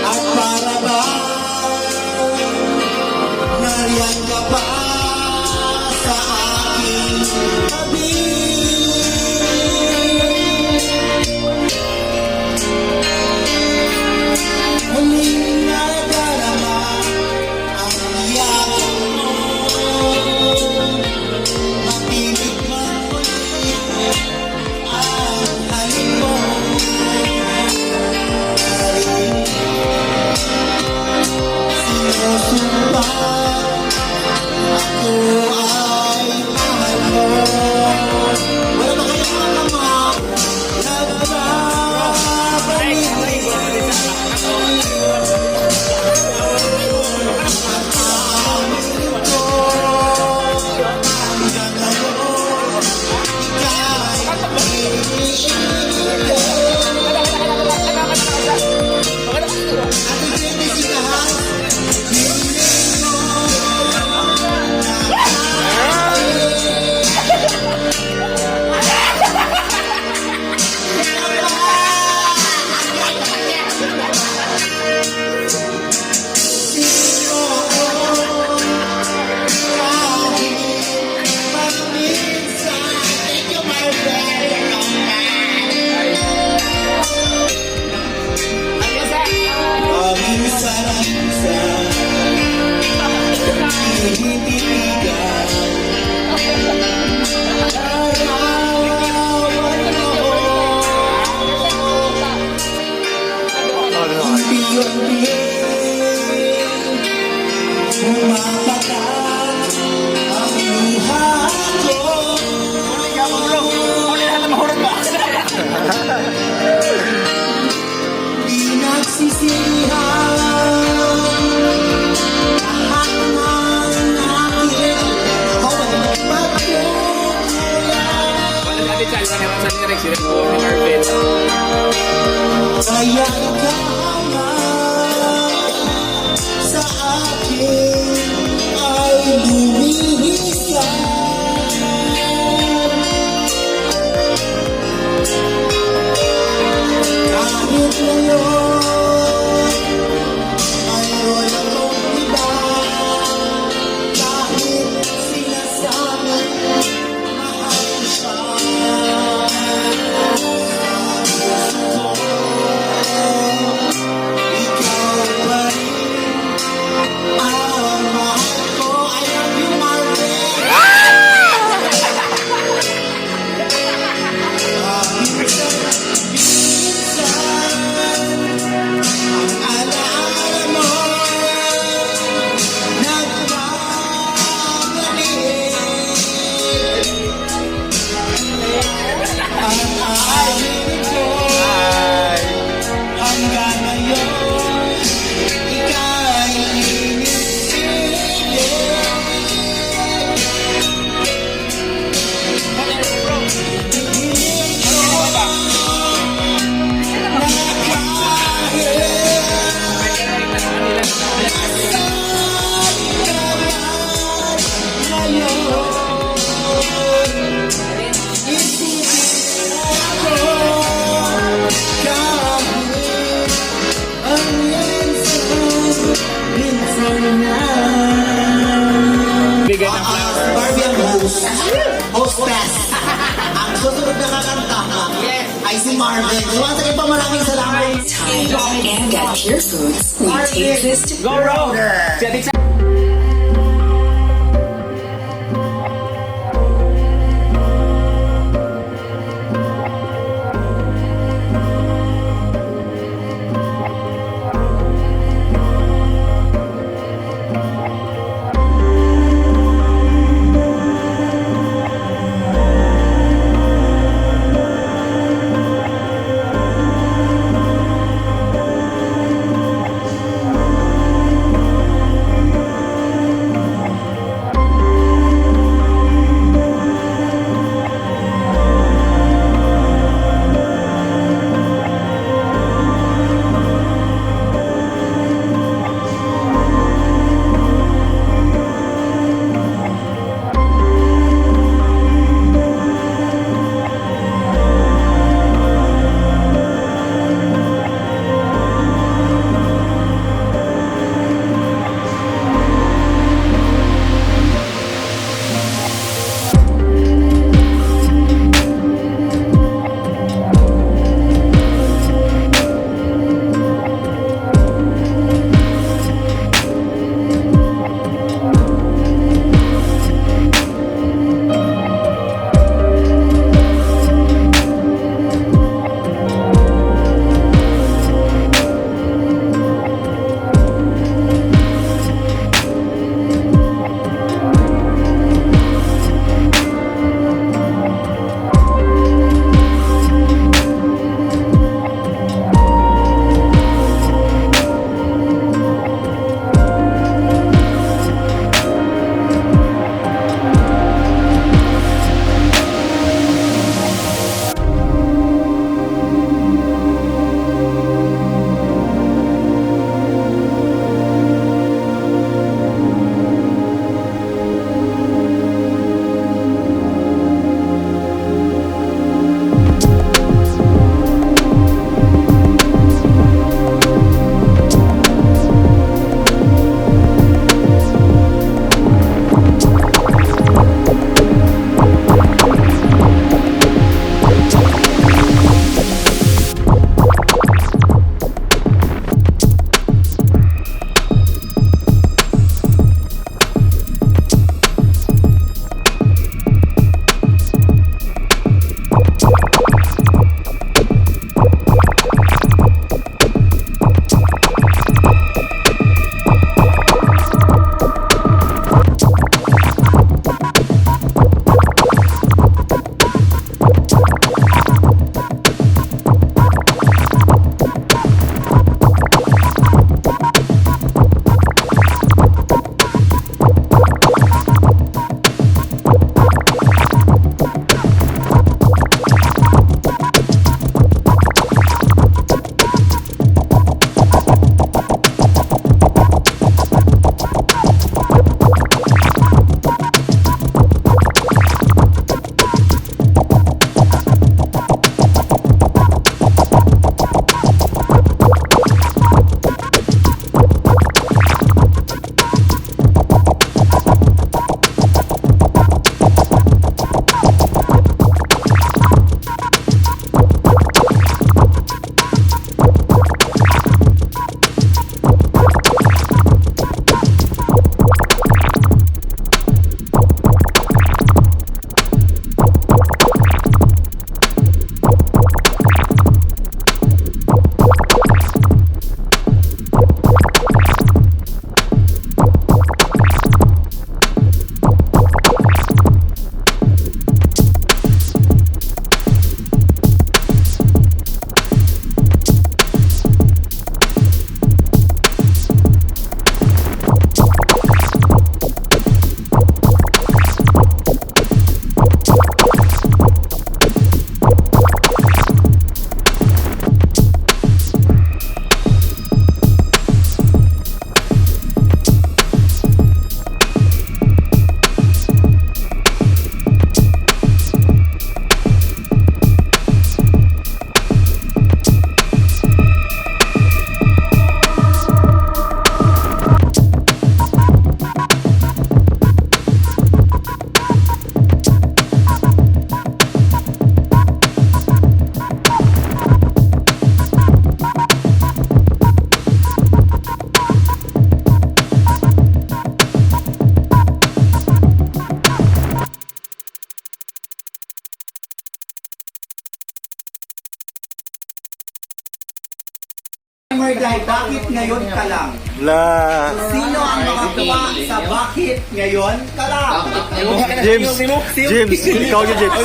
At para ba nariyan ka pa sa aking tabi? Muling nadarama ang yakap mo. Mapilit man muli ang halik mo. Ay, sinusumpa, ako ay mahal mo. Wala ba kayong mga kamay? Nagbabalik at aaminin ko, hanggang ngayon, ika'y iniibig. Ate Jenny in the house. Hiling mo na kahit Sino ako kahit paminsan. Thank you, Marvel. Paminsan-minsan, tinititigan, larawan mo. Unti-unti, pumapatak ang luha ko. Huli lahat ng mahurot ba? Pinagsisihan lahat ng aking pagkukulang. Wala natin sa alwan sa lyrics, yun po ni Marvin. Kaya ikaw na sa akin ay lumisan. Kahit ngayon mayroon akong iba, kahit sinasabi mahal ko siya, sa puso ko, ikaw pa rin ang mahal ko. I love you, Marvin. Paminsan-minsan, ang alaala mo nagbabalik. Ang aaminin ko, hanggang ngayon, ika'y iniibig. Hiling ko na kahit nasaan ka man ngayon, isipin mo ako kahit ang minsan, minsan na. Bigay ng Ah, si Barbie ang host. Hostess. Ang susunod na kakanta ay si Marvin. So once again po, maraming salamat. Time. And at Pure Foods, we take this to Go, bro! Si Ate Cha- ay "Bakit Ngayon Ka Lang?" La. Sino ang makakuha sa "Bakit Ngayon Ka Lang"? James. James. Ikaw yun, James.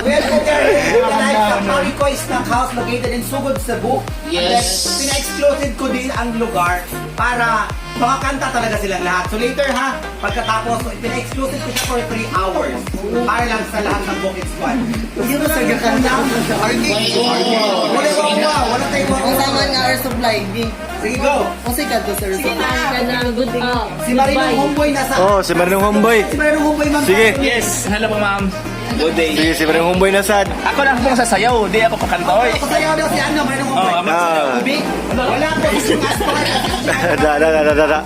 Well, okay, organized sa Maricoy Snack House located in Sugod, Cebu. Yes. And then, pina-exclusive ko din ang lugar para makakanta talaga silang lahat. So later ha, pagkatapos, so, pina-exclusive ko siya for 3 hours para lang sa lahat ng Bukid Squad. Sino sa kakanta? Wala wala, wala tayong Kung sama nga air supply, di. Sige, go! Kung sikat to sir supply. Good, Si Marinong Homeboy nasa. Oh, si Marinong Homeboy. Si Marinong Homeboy, ma'am. Sige. Yes, hello po, ma'am. Good day. Sige, si Marinong Homeboy na sad. Ako lang pong sasayaw, di ako kakantoy. Pasayaw daw si ano, Marinong Homeboy. Oh, Ah. Ubi? Wala po. Si Da, da, da, da, da, da.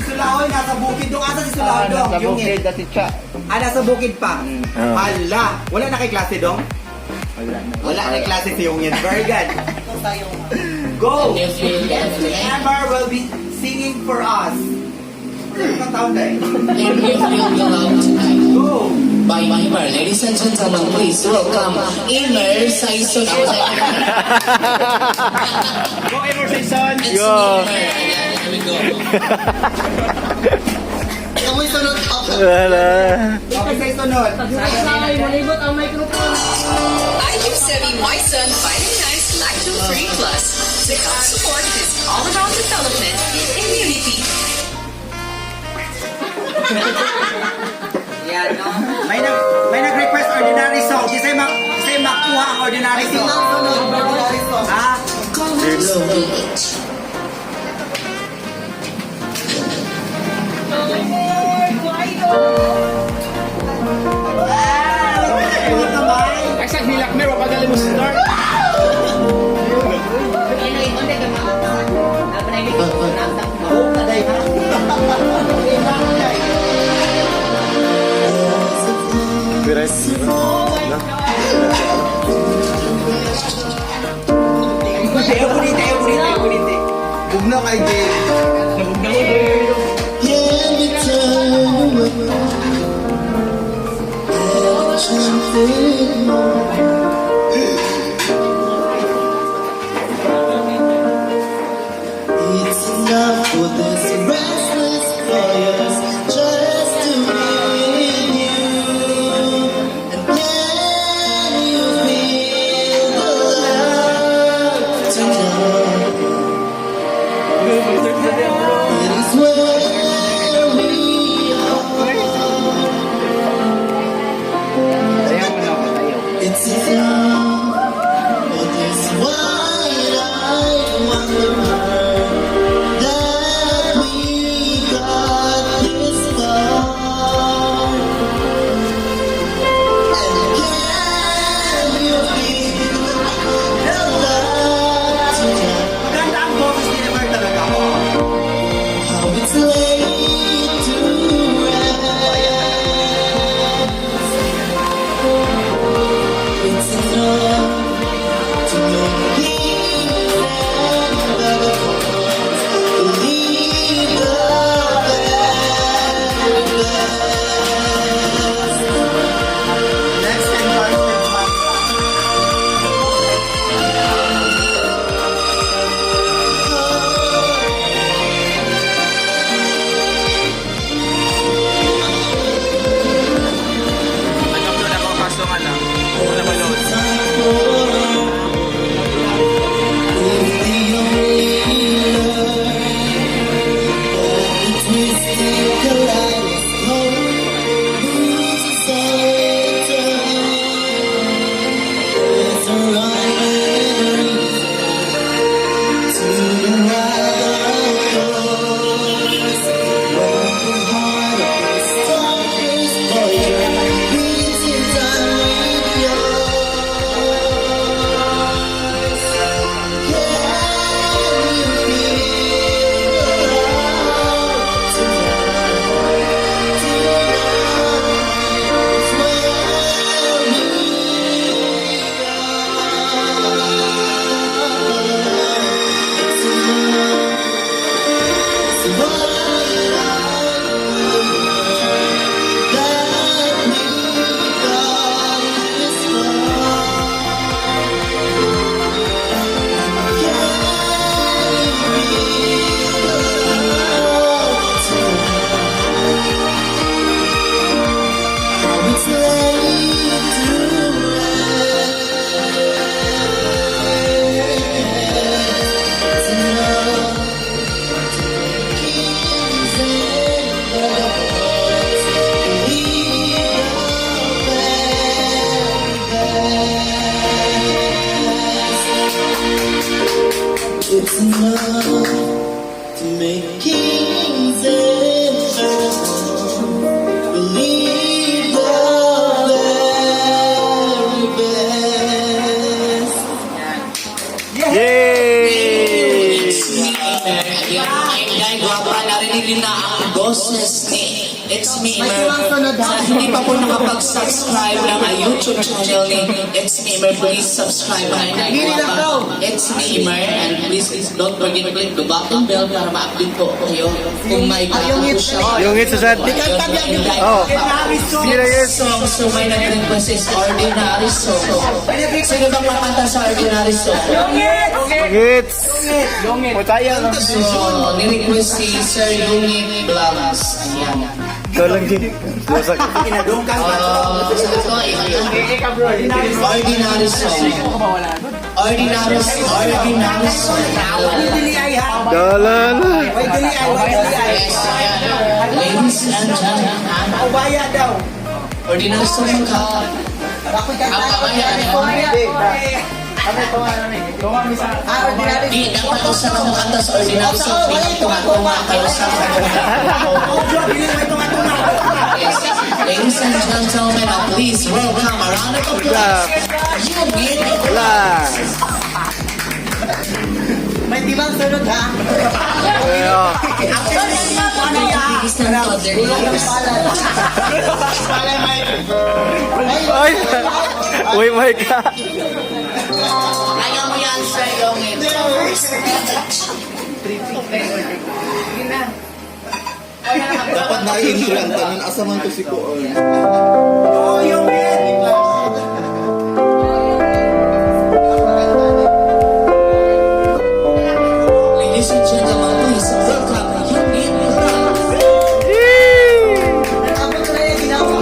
Sulahoy nasa bukid dong. Asa si Sulahoy dong? Nasa Yung bukid, dati siya. Ah, nasa bukid pa. Ah. Hala. Wala na kay klase dong? Wala na. Wala na kay klase si Yungin. Very good. Go! Amber will be singing for us. Ano taon dahil? Can you feel the love tonight? Go! By Imer. Ladies and gentlemen, please welcome Imer Saison. Go, Emer Saison! It's Go. Imer. Ayan, here we go. Kamoy sunod ako. Wala. Okay, sa sunod. Ay, malibot ang microphone. I give Sebi my son Vitamin Lacto Free Plus to help support his all-around development, immunity, Yan, no? May nag-request ordinary song. Di sa'yo makuha ang ordinary song. Sunod, ordinary song. Ha? James. Ano kamay? Ay, sa Hilakmer, wapagali mo start. Mahook na dahil ha? Mahook na dahil. Copyright. Ayaw ko dito, ayaw ko dito, ayaw ko dito. Bugno kay Jay. It's enough for this restless prayers just to be with you. And can you feel the love tonight? It is where we are. It's enough for this wide-eyed wonder that we got this far. And can you feel the love tonight? Maganda ang boses ni Emer talaga. How it's laid to rest. It's enough to know It's enough to make kings and pharaohs believe the very best. Yay! Ayan, mga inday, gwapa, narinig niyo na ang boses ni It's Me, May Emer. sunod, ha? Sa hindi pa po nakapag-subscribe ng YouTube channel ni It's Me, Emer, please subscribe, mga inday, Gini lang gwapa. daw. It's Me, Emer, and please don't forget to click the button bell para ma-update po kayo kung may bago po siya. Yung hits, Susan. Ayun, mga inday. Oh. Ordinary song. Sige na, yes. Song, so may nag-request is Ordinary Song. Sino bang kakanta sa Ordinary Song? Hits! So, ni-request si Sir Yungit Vlogs. Ayan. Ikaw lang, Jim. Wasak. Kinadungkan ka. Ito, Ordinary Song. Ordinary, Ordinary Song. Way dili ay ha. Dalala. Way dili ay, way dili ay. Yes, ayan. Ladies and gentlemen, Ubaya daw. Ordinary Song ka. Ako'y kanta. Ang kamay, Ah, ordinary. Di, dapat usa ka makanta sa Ordinary Song. Di tunga-tunga kayo sa Ojo, dili may tunga-tunga. Yes. Ladies and gentlemen, please welcome a round of applause. Yungit Wala. May tibang sunod ha. Ayo. Bilis ng toddler years. Ay! Uy, Mike. Kaya mo yan, Sir Yungit. Dapat na-intro ang tanan. Asa man to si Kuon. Oh, yung hit. Ladies and gentlemen, please welcome Yungit Vlogs. Abot na yung ginawa.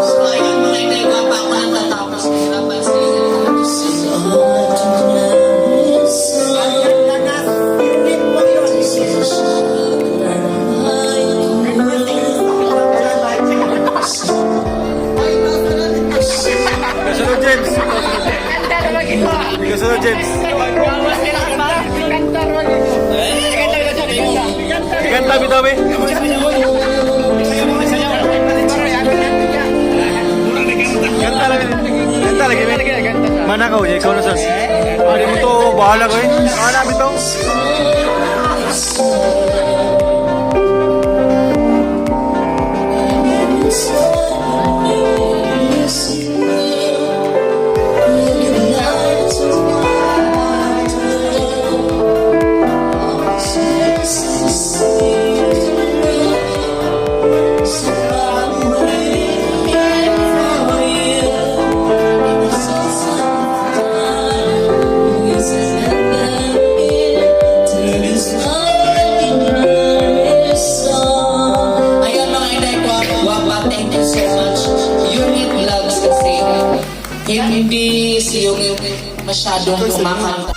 So, ayun mga inday, gwapa ako ang tatapos. Hirapan sa Unit mo yun. Kasunod, James. Kasunod, James. Kanta, bitaw, eh. Kanta lagi. Kanta lagi, eh. Mana kau, ya? Ikaw na, sas. Ari mo to, bahala ko, eh. Bahala, bitaw. Ayun mga inday ko, guwapa, thank you so much. Unit Vlogs kasi hindi si yung masyadong kumakanta.